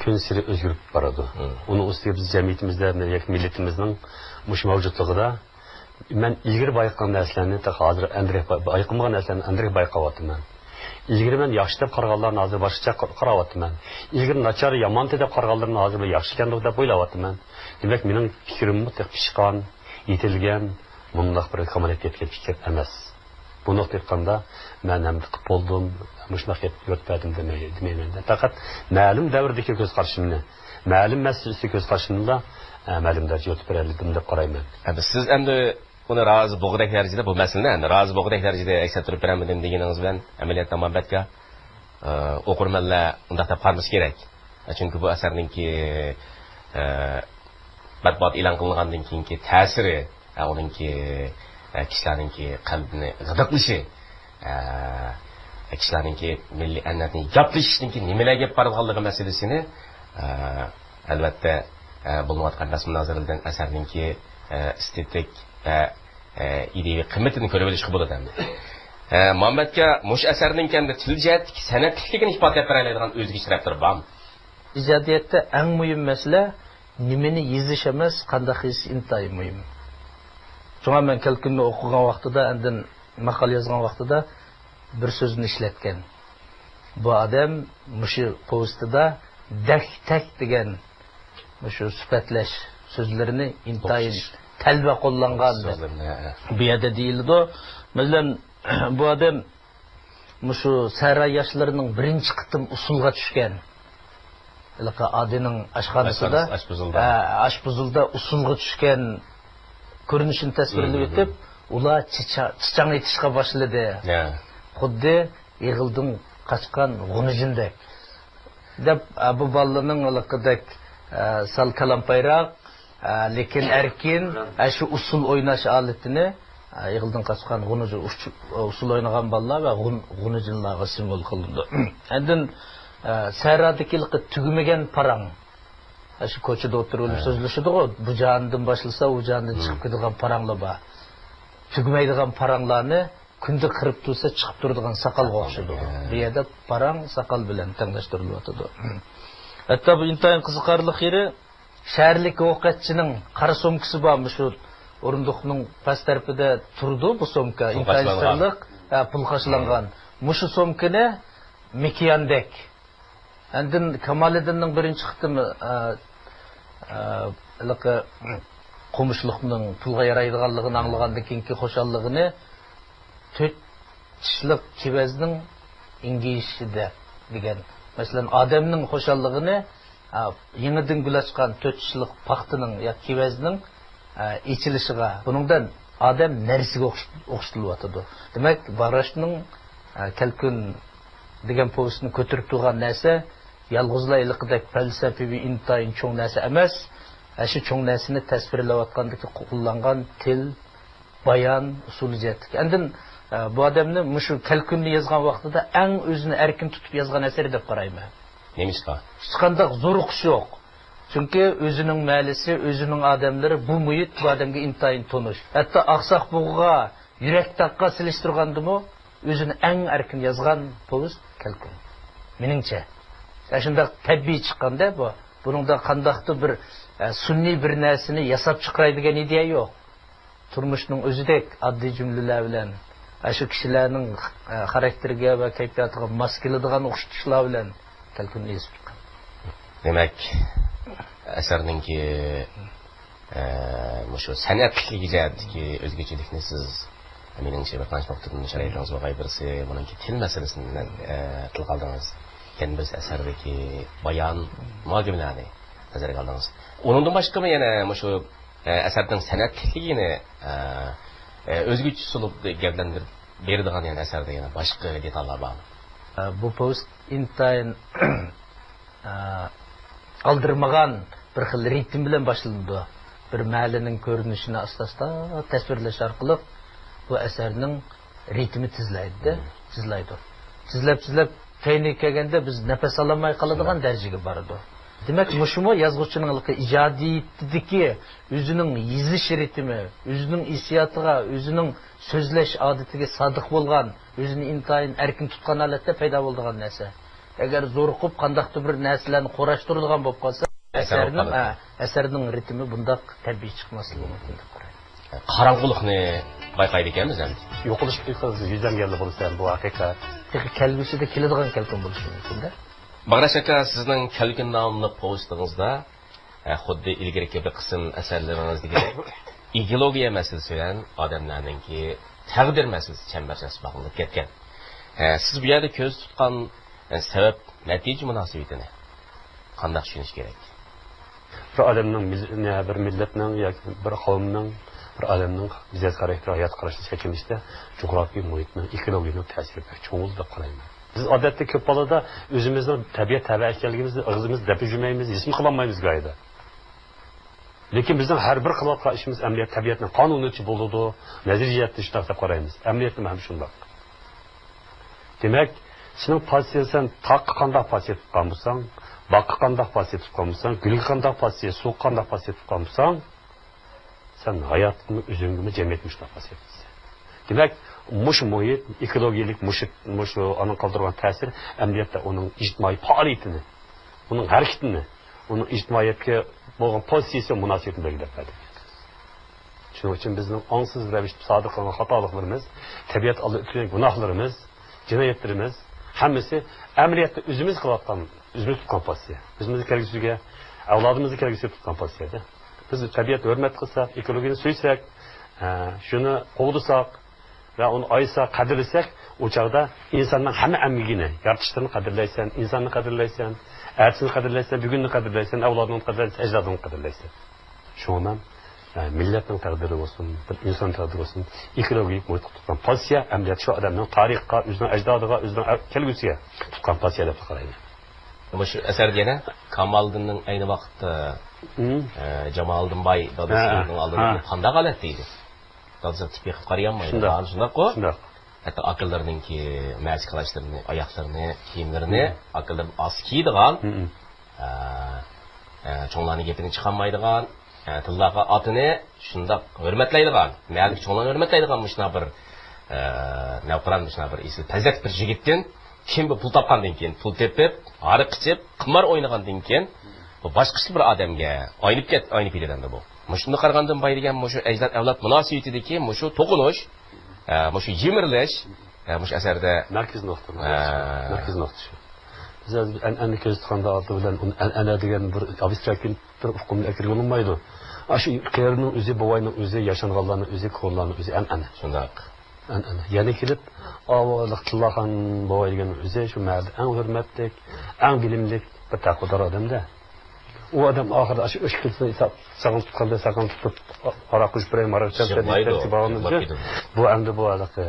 كۈنسېرى ئۆزگىرىپ بارىدۇ. مم. ئۇنىڭ ئۈستىگە بىز جەمئىيىتىمىزدە ياكى مىللىتىمىزنىڭ مۇشۇ مەۋجۇتلۇقىدا مەن ئىلگىرى بايقىغان نەرسىلەرنى تېخى ھازىر ئەندىرەك باي-، بايقىمىغان نەرسىلەرنى ئەندىرەك بايقاۋاتىمەن. ئىلگىرى مەن ياخشى دەپ قارىغانلارنى ھازىر باشقىچە قار-، قاراۋاتىمەن. ئىلگىرى ناچار، يامانتى دەپ قارىغانلىرىنى ھازىر بىر ياخشى ئىكەندۇ دەپ ئويلاۋاتىمەن. دېمەك، مېنىڭ پىكرىممۇ تېخى پىشقان، يېتىلگەن، مۇنداق بىر كامالىيەتكە يەتكەن پىكىر ئەمەس. بۇ نۇقتا ئېيتقاندا، مەن ئەمدى قىلىپ بولدۇم، مۇشۇنداق گەپ يورۇتۇپ بەردىم دېمەي-، دېمەيمەن. پەقەت مەلۇم دەۋردىكى كۆز قارىشىمنى، مەلۇم مەسىلىسى كۆز قارىشىمنىلا، ئە، مەلۇم دەرىجە يورۇتۇپ بېرەلىدىم دەپ قارايمەن. ئەمدى سىز ئەمدى ئۇنى رازى بولغۇدەك دەرىجىدە، بۇ مەسىلىنى ئەمدى رازى بولغۇدەك دەرىجىدە ئەكس ئەتتۈرۈپ بېرەلمىدىم دېگىنىڭىز بىلەن، ئەمەلىيەتتە مەمەتكە، ئە، ئوقۇرمەنلەر ئۇنداق دەپ قارىمىسا كېرەك. ئە، چۈنكى بۇ ئەسەرنىڭكى، ئە، مەتبۇئات ئېلان قىلىنغاندىن كېيىنكى تەسىرى، ئە، ئۇنىڭكى، ئە، كىشىلەرنىڭكى قەلبىنى غىدىقلىشى، ئە، كىشىلەرنىڭكى مىللىي ئەنئەنىنى ياپلىشىشتىنكى نېمىلەرگە ئېلىپ بارىدىغانلىقى مەسىلىسىنى، ئە، ئەلۋەتتە، ئە، بولۇنۇۋاتقان بەس مۇنازىرىدىن ئەسەرنىڭكى، ئە، ئېستېتىك ۋە، ئە، ئىدىيەۋى قىممىتىنى كۆرۈۋېلىشقا بولىدۇ ئەمدى. ئە، مامبەتكە مۇشۇ ئەسەرنىڭكى ئەمدى تىل جەھەتتىكى سەنئەتلىكلىكىنى ئىپادىلەپ بېرەلەيدىغان ئۆزگىچە تەرەپلىرى بارمۇ؟ ئىجادىيەتتە ئەڭ مۇھىم مەسىلە نېمىنى يېزىش ئەمەس، قانداق يېزىش ئىنتايىن مۇھىم. شۇڭا مەن كەلكۈننى ئوقۇغان ۋاقتىدا، ئاندىن ماقالە يازغان ۋاقتىدا بىر سۆزنى ئىشلەتكەن. بۇ ئادەم مۇشۇ پوۋېستىدا دەك-تەك دېگەن مۇشۇ سۈپەتلەش سۆزلىرىنى ئىنتايىن تەلۋە قوللانغان دەپ. سۆزلىرىنى، ھە، ھە. بۇ يەردە دېيىلىدۇ. مەسىلەن، بۇ ئادەم مۇشۇ سەھرا ياشلىرىنىڭ بىرىنچى قېتىم ئۇسسۇلغا چۈشكەن، ھېلىقى ئادىنىڭ ئاشخانىسىدا، ئاشخانىسى، ئاشپۇزۇلدا. ھە، ئاشپۇزۇلدا ئۇسسۇلغا چۈشكەن كۆرۈنۈشىنى تەسۋىرلىۋېتىپ، مم، ئۇلار چىچا-، چىچاڭ ئېتىشقا باشلىدى. ھە. خۇددى ئېغىلدىن قاچقان غۇنىجىندەك. دەپ، ئە، بۇ بالىنىڭ ھېلىقىدەك، ئە، سەل كالامپايراق، ئە، لېكىن ئەركىن، ئە، شۇ ئۇسسۇل ئويناش ھالىتىنى، ئە، ئېغىلدىن قاچقان غۇنىجى ئۇچ-، ئۇسسۇل ئوينىغان بالىلار ۋە غۇن-، غۇنىجىنلارغا سىمۋول قىلىنىدۇ. ئاندىن، ئە، سەھرادىكى ھېلىقى تۈگىمىگەن پاراڭ. ئە، شۇ كوچىدا ئولتۇرۇپ ھە. سۆزلىشىدىغۇ، بۇ جاندىن باشلىسا، ئۇ جاندىن مم. چىقىپ كېتىدىغان پاراڭلار بار. تۈگىمەيدىغان پاراڭلارنى كۈندە قىرىپ تۇرسا، چىقىپ تۇرىدىغان ساقالغا ساقال، ئوخشىدۇ. ھە. بۇ يەردە پاراڭ ساقال بىلەن تەڭلەشتۈرۈلۈۋاتىدۇ. ھەتتا بۇ ئىنتايىن قىزىقارلىق يېرى، شەھەرلىك ھوقەتچىنىڭ قارا سومكىسى بار، مۇشۇ ئورۇندۇقنىڭ پەس تەرىپىدە تۇرىدۇ بۇ سومكا. پۇل ئىنتايىن قاچىلانغان. سىرلىق، ھە، پۇل قاچىلانغان. ھە. مۇشۇ سومكىنى مېكىياندەك ئاندىن كامالىدىننىڭ بىرىنچى قېتىم، ئە، ئە، ھېلىقى قومۇشلۇقنىڭ پۇلغا يارايدىغانلىقىنى ئاڭلىغاندىن كېيىنكى خۇشاللىقىنى تۆت چىشلىق كېۋەزنىڭ ئىڭگىيىشىدە دېگەن. مەسىلەن، ئادەمنىڭ خۇشاللىقىنى، ئە، يېڭىدىن گۈل ئاچقان تۆت چىشلىق پاختىنىڭ يا كېۋەزنىڭ ئە، ئېچىلىشىغا، بۇنىڭدىن ئادەم نەرسىگە ئوخش-، ئوخشىتىلىۋاتىدۇ. دېمەك، باغراشنىڭ، ئە، كەلكۈن دېگەن پوۋېستنى كۆتۈرۈپ تۇرغان نەرسە يالغۇزلا ھېلىقىدەك پەلسەپىۋى ئىنتايىن چوڭ نەرسە ئەمەس. ئە، شۇ چوڭ نەرسىنى تەسۋىرلەۋاتقاندىكى قوللانغان تىل، بايان ئۇسۇلى جەھەتتىكى. ئاندىن، ئە، بۇ ئادەمنى مۇشۇ كەلكۈننى يازغان ۋاقتىدا ئەڭ ئۆزىنى ئەركىن تۇتۇپ يازغان ئەسىرى دەپ قارايمەن. نېمىشقا؟ ھېچقانداق زورۇقۇش يوق. چۈنكى ئۆزىنىڭ مەھەللىسى، ئۆزىنىڭ ئادەملىرى، بۇ مۇھىت بۇ ئادەمگە ئىنتايىن تونۇش. ھەتتا ئاقساق بۇغىغا، يۈرەك تاغقا سېلىشتۇرغاندىمۇ ئۆزىنى ئەڭ ئەركىن يازغان پوۋېست كەلكۈن. مېنىڭچە. ئاشۇنداق تەبىئىي چىققاندا بۇ. بۇنىڭدا قانداقتۇر بىر، ئە، سۈنئىي بىر نەرسىنى ياساپ چىقىراي دېگەن ئىدىيە يوق. تۇرمۇشنىڭ ئۆزىدەك ئاددىي جۈملىلەر بىلەن، ئاشۇ كىشىلەرنىڭ، ئە، خاراكتېرىگە ۋە كەيپىياتىغا ماس كېلىدىغان ئوخشىتىشلار بىلەن كەلكۈننى يېزىپ چىققان. دېمەك، ئەسەرنىڭكى، ئە، مۇشۇ سەنئەتلىكلىكى جەھەتتىكى ئۆزگىچىلىكنى سىز، مېنىڭچە، بىر قانچە نۇقتىدىن شارائىتىڭىز بولغاي، بىرسى بۇنىڭكى تىل مەسىلىسىنى، ئە، تىلغا ئالدىڭىز. يەنە بىرسى ئەسەردىكى بايان مۇھاكىمىلەرنى نەزەرگە ئالدىڭىز. ئۇنىڭدىن باشقىمۇ يەنە مۇشۇ ئە، ئەسەرنىڭ سەنئەتلىكلىكىنى، ئە، ئە، ئۆزگىچە ئۇسلۇبدا گەۋدىلەندۈرۈپ بېرىدىغان يەنە ئەسەردە يەنە باشقا دېتاللار بارمۇ؟ ئە، بۇ پوۋېست ئىنتايىن، ئە، ئالدىرىمىغان بىر خىل رىتىم بىلەن باشلىنىدۇ. بىر مەھەللىنىڭ كۆرۈنۈشىنى ئاستا-ئاستا تەسۋىرلەش ئارقىلىق بۇ ئەسەرنىڭ رىتىمى تېزلەيدۇ، مم. تېزلەيدۇ. تېزلەپ، تېزلەپ، كەينىگە كەلگەندە بىز نەپەس ئالالماي قالىدىغان مم. دەرىجىگە بارىدۇ. دېمەك، مۇشۇمۇ يازغۇچىنىڭ ھېلىقى ئىجادىيىتىدىكى ئۆزىنىڭ يېزىش رىتىمى، ئۆزىنىڭ ھېسسىياتىغا، ئۆزىنىڭ سۆزلەش ئادىتىگە سادىق بولغان، ئۆزىنى ئىنتايىن ئەركىن تۇتقان ھالەتتە پەيدا بولىدىغان نەرسە. ئەگەر زورۇقۇپ قانداقتۇر بىر نەرسىلەرنى قۇراشتۇرىدىغان بولۇپ قالسا، ئەسەر ئەسەرنىڭ، بولۇپ قالىدۇ. ھە، ئەسەرنىڭ رىتىمى بۇنداق تەبىئىي چىقماسلىقى مۇمكىن دەپ قارايمەن. قاراڭغۇلۇقنى بايقايدىكەنمىز ئەمدى. يوقىلىشقا يۈزلەنگەنلا بولسا، بۇ ھەقىقەت. تېخى كەلگۈسىدە كېلىدىغان كەلكۈن بولۇشى مۇمكىن-دە. باغراش ئاكا، سىزنىڭ كەلكۈن ناملىق پوۋېستىڭىزدا، ئە، خۇددى ئىلگىرىكى بىر قىسىم ئەسەرلىرىڭىزدىكىدەك، ئېكولوگىيە مەسىلىسى بىلەن ئادەملەرنىڭكى تەقدىر مەسىلىسى چەمبەرچاس باغلىنىپ كەتكەن. ئە، سىز بۇ يەردە كۆزدە تۇتقان، ئە، سەۋەب نەتىجە مۇناسىۋىتىنى قانداق چۈشىنىش كېرەك؟ بىر ئادەمنىڭ مىل-، نە، بىر مىللەتنىڭ ياكى بىر قەۋمنىڭ، بىر ئادەمنىڭ مىزاج خاراكتېرى، ھايات قارىشىنى شەكىللىنىشتە جۇغراپىيە مۇھىتنىڭ، ئېكولوگىيەنىڭ تەسىرى بەك چوڭ بولىدۇ دەپ قارايمەن. بىز ئادەتتە كۆپ ھالدا ئۆزىمىزنىڭ تەبىئەت تەۋە ئىكەنلىكىمىزنى ئېغىزىمىزدا دەپ يۈرمەيمىز، ھېسمۇ قىلالمايمىز گاھىدا. لېكىن بىزنىڭ ھەر بىر قىلىۋاتقان ئىشىمىز ئەمەلىيەت تەبىئەتنىڭ قانۇنىچە بولىدۇ، نەزەرىيە جەھەتتە شۇنداق دەپ قارايمىز. ئەمەلىيەتتىمۇ ھەم شۇنداق. دېمەك، سېنىڭ پازىتسىيەڭ، سەن تاغقا قانداق پازىتسىيە تۇتقان بولساڭ، باغقا قانداق پازىتسىيە تۇتقان بولساڭ، گۈلگە قانداق پازىتسىيە، سۇغا قانداق پازىتسىيە تۇتقان بولساڭ، سەن ھاياتقىمۇ، ئۆزۈڭگىمۇ، جەمئىيەتكىمۇ شۇنداق پازىتسىيە تۇتىسەن. دېمەك، مۇشۇ مۇھىت، ئېكولوگىيەلىك مۇشۇ، مۇشۇ ئانىڭ قالدۇرغان تەسىرى ئەمەلىيەتتە ئۇنىڭ ئىجتىمائىي پائالىيىتىنى، ئۇنىڭ ھەرىكىتىنى، ئۇنىڭ ئىجتىمائىيەتكە بولغان پوزىتسىيىسى، مۇناسىۋىتىنى بەلگىلەپ بەردى. شۇنىڭ ئۈچۈن بىزنىڭ ئاڭسىز رەۋىشتە سادىر قىلغان خاتالىقلىرىمىز، تەبىئەت ئالدىدا ئۆتكۈزگەن گۇناھلىرىمىز، جىنايەتلىرىمىز ھەممىسى ئەمەلىيەتتە ئۆزىمىز قىلىۋاتقان، ئۆزىمىز تۇتقان پوزىتسىيە. ئۆزىمىزنىڭ كەلگۈسىگە، ئەۋلادىمىزنىڭ كەلگۈسىگە تۇتقان پوزىتسىيەدە. بىز تەبىئەتنى ھۆرمەت قىلساق، ئېكولوگىيەنى سۆيسەك، ئە، شۇنى قوغدىساق ۋە ئۇنى ئايىساق، قەدىرلىسەك، ئۇ چاغدا ئىنساننىڭ ھەممە ئەمگىكىنى، يارىتىشلىرىنى قەدىرلەيسەن، ئىنساننى قەدىرلەيسەن، ئەتىسىنى قەدىرلەيسەن، بۈگۈننى قەدىرلەيسەن، ئەۋلادىڭنى قەدىرلەيسەن، ئەجدادىڭنى قەدىرلەيسەن. شۇڭا مەن، ئە، مىللەتنىڭ تەقدىرى بولسۇن، بىر ئىنسان تەقدىرى بولسۇن، ئېكولوگىيىلىك مۇھىتقا تۇتقان پوزىتسىيە، ئەمەلىيەتتە شۇ ئادەمنىڭ تارىخقا، ئۆزىنىڭ ئەجدادىغا، ئۆزىنىڭ ئە-، كەلگۈسىگە تۇتقان پوزىتسىيە دەپ قارايمەن. مۇشۇ ئەسەردە يەنە كامالىدىننىڭ ئەينى ۋاقىتتا، مم. ئە، جامالىدىن باي دادىسىنىڭ ھە، ئالدىدا ھە. قانداق ھالەتتە ئىدى؟ دادىسى تىپ بېقىپ قارىيالمايدۇ. شۇنداق. ھە، شۇنداققۇ؟ شۇنداق. ھەتتا ئاكىلىرىنىڭكى مەسە قالاشلىرىنى، ئاياغلىرىنى، كىيىملىرىنى مم. ئاكىلىرىدىن ئاز كىيىدىغان، مم. ئە، ئە، چوڭلارنىڭ گېپىنى چىقارمايدىغان، ئە، تىللاغا ئاتىنى شۇنداق ھۆرمەتلەيدىغان، مەھەللىدىكى چوڭلارنى ھۆرمەتلەيدىغان مۇشۇنداق بىر، ئە، نەۋقىران، مۇشۇنداق بىر ئېسىل پەزىلەتلىك بىر يىگىتتىن كىم بۇ پۇل تاپقاندىن كېيىن، پۇل تېپىپ، ھاراق ئىچىپ، قىمار ئوينىغاندىن كېيىن، بۇ باشقىچە بىر ئادەمگە ئاينىپ كەت-، ئاينىپ كېتىدۇ ئەمدى بۇ. مۇشۇنداق قارىغاندىن باي دېگەن مۇشۇ ئەجداد ئەۋلاد مۇناسىۋىتىدىكى مۇشۇ توقۇنۇش، ئە، مۇشۇ يىمىرىلىش، ئە، مۇشۇ ئەسەردە مەركىزىي نۇقتا، ھە. مەركىزىي نۇقتا شۇ. بىز ھازىر ئەنئەنە كۆزىتىدىغان ئالدى بىلەن ئۇنى ئەنئەنە دېگەن بىر ئابستراكت بىر ئۇقۇمنى ئەكىرگىلى بولمايدۇ. ئاشۇ قېرىنىڭ ئۆزى، بوۋاينىڭ ئۆزى، ياشانغانلارنىڭ ئۆزى، كونىلارنىڭ ئۆزى ئەنئەنە. شۇنداق. ئەنئەنە. يەنە كېلىپ، ئاۋۇ تىللاخان بوۋاي دېگەن ئۆزى شۇ مەھەللىدە ئەڭ ھۆرمەتلىك، ئەڭ بىلىملىك بىر تەقۋادار ئادەمدە. ئۇ ئادەم ئاخىرىدا ئاشۇ ئۆچ كېلىسىنى ساقال تۇتقاندا، ساقال تۇتۇپ، ھاراق قۇيۇپ بېرەي، ھاراق ئىچەمسەن دەپ يىغلايدۇ، كېتىپ بارغاندىن يىغلاپ كېيىن، كېتىدۇ. بۇ ئەمدى بۇ ھېلىقى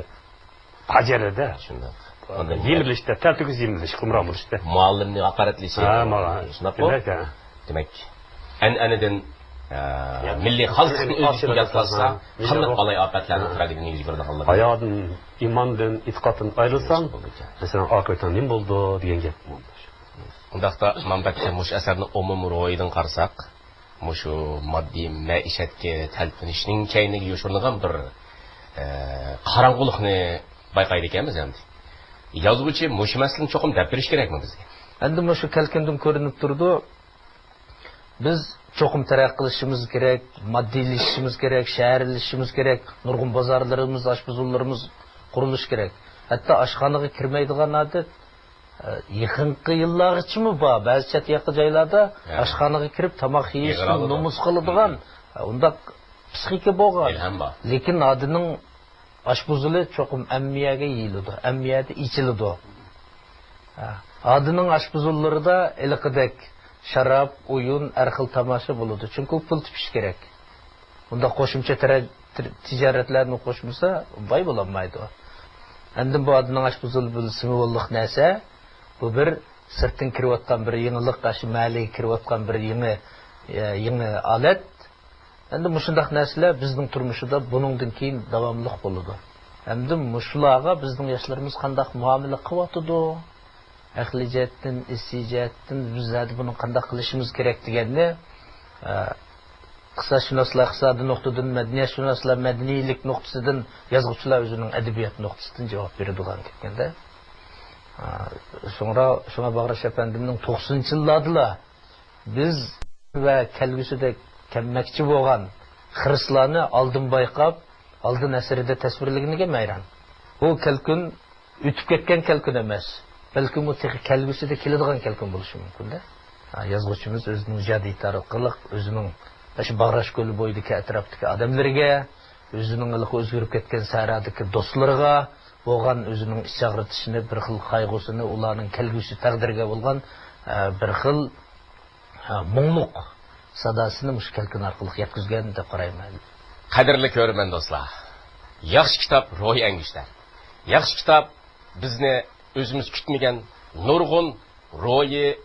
پاجىئەدە. شۇنداق. ئاندىن يېمىرىلىشتە، تەلتۆكۈس يېمىرىلىش، قۇمران بولۇشتا. مۇئەللىمنى ھاقارەتلىشى. ھە، ماڭا. شۇنداققۇ؟ دېمەك، ھە. دېمەك، ئەنئەنىدىن، ئە، يا، مىللىي خالىسلىقنى ئۆزىدىن ياد قىلسا، ھە، قانداق بالايىئاپەتلەرنىڭ ھە. تراگېدىيەنى يۈز بېرىدىغانلىقىنى. ھايادىن، ئىماندىن، ئېتىقادتىن ئايرىلساڭ، بولىدىكەن. مەسىلەن، ئاقىۋىتىڭ نېمە بولىدۇ دېگەن گەپ. ئۇنداقتا، مەنبەتكە مۇشۇ ئەسەرنىڭ ئومۇمىي روھىدىن قارىساق، مۇشۇ ماددىي مەئىشەتكە تەلپۈنۈشنىڭ كەينىگە يوشۇرۇنغان بىر، ئە، قاراڭغۇلۇقنى بايقايدىكەنمىز ئەمدى. يازغۇچى مۇشۇ مەسىلىنى چوقۇم دەپ بېرىش كېرەكمۇ بىزگە؟ ئەمدى مۇشۇ كەلكۈندىن كۆرۈنۈپ تۇرىدۇ. بىز چوقۇم تەرەققىي قىلىشىمىز كېرەك، ماددىيلىشىشىمىز كېرەك، شەھەرلىشىشىمىز كېرەك، نۇرغۇن بازارلىرىمىز، ئاشپۇزۇللىرىمىز قۇرۇلۇشى كېرەك. ھەتتا ئاشخانىغا كىرمەيدىغان ئادەت، ئە، يېقىنقى يىللارغىچىمۇ بار. بەزى چەت ياقا جايلاردا ھە. ئاشخانىغا كىرىپ تاماق يېيىشنى يىغىلىدۇ. نومۇس قىلىدىغان، مم. ئە، ئۇنداق پسىخىكا بولغان. ئىلھام بار. لېكىن ئادىنىڭ ئاشپۇزۇلى چوقۇم ھەممە يەرگە يېيىلىدۇ، ھەممە يەردە ئېچىلىدۇ. ھە، ئادىنىڭ ئاشپۇزۇللىرىدا ھېلىقىدەك شاراب، ئويۇن، ھەر خىل تاماشا بولىدۇ. چۈنكى ئۇ پۇل تېپىش كېرەك. ئۇنداق قوشۇمچە تىرە-، تىر-، تىجارەتلەرنى قوشمىسا، باي بولالمايدۇ. ئاندىن بۇ ئادىنىڭ ئاشپۇزۇلى بىر سىمۋوللۇق نەرسە. بۇ بىر سىرتتىن كىرىۋاتقان بىر يېڭىلىق، ئاشۇ مەھەللىگە كىرىۋاتقان بىر يېڭى، يېڭى ئالەت. ئەمدى مۇشۇنداق نەرسىلەر بىزنىڭ تۇرمۇشىدا بۇنىڭدىن كېيىن داۋاملىق بولىدۇ. ئەمدى مۇشۇلارغا بىزنىڭ ياشلىرىمىز قانداق مۇئامىلە قىلىۋاتىدۇ؟ ئەقلىي جەھەتتىن، ھېسسىي جەھەتتىن بىز زادى بۇنى قانداق قىلىشىمىز كېرەك دېگەننى، ئە، ئىقتىسادشۇناسلار ئىقتىسادىي نۇقتىدىن، مەدەنىيەتشۇناسلار مەدەنىيلىك نۇقتىسىدىن، يازغۇچىلار ئۆزىنىڭ ئەدەبىيات نۇقتىسىدىن جاۋاب بېرىدىغان گەپكەندە. ئە، شۇڭا، شۇڭا باغراش ئەپەندىمنىڭ توقسىنىنچى يىللاردىلا بىز ۋە كەلگۈسىدە كەلمەكچى بولغان خىرىسلارنى ئالدىن بايقاپ، ئالدىن ئەسىرىدە تەسۋىرلىگىنىگە ھەيران. بۇ كەلكۈن ئۆتۈپ كەتكەن كەلكۈن ئەمەس، بەلكىم بۇ تېخى كەلگۈسىدە كېلىدىغان كەلكۈن بولۇشى مۇمكىن-دە. ھا، يازغۇچىمىز ئۆزىنىڭ ئىجادىيىتى ئارقىلىق ئۆزىنىڭ ئاشۇ باغراش كۆلى بويىدىكى ئەتراپتىكى ئادەملىرىگە، ئۆزىنىڭ ھېلىقى ئۆزگىرىپ كەتكەن سەھرادىكى دوستلىرىغا بولغان ئۆزىنىڭ ئىچ ئاغرىتىشىنى، بىر خىل قايغۇسىنى، ئۇلارنىڭ كەلگۈسى تەقدىرىگە بولغان، ئە، بىر خىل، ئە، مۇڭلۇق ساداسىنى مۇشۇ كەلكۈن ئارقىلىق يەتكۈزگەن دەپ قارايمەن. قەدىرلىك كۆرۈرمەن دوستلار، ياخشى كىتاب روھىي ئەڭگۈشتەر. ياخشى كىتاب بىزنى ئۆزىمىز كۈتمىگەن نۇرغۇن روھىي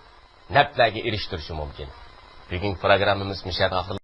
نەپلەرگە ئېرىشتۈرۈشى مۇمكىن. بۈگۈنكى پروگراممىمىز مۇشۇ يەردە ئاخىرلاشتى.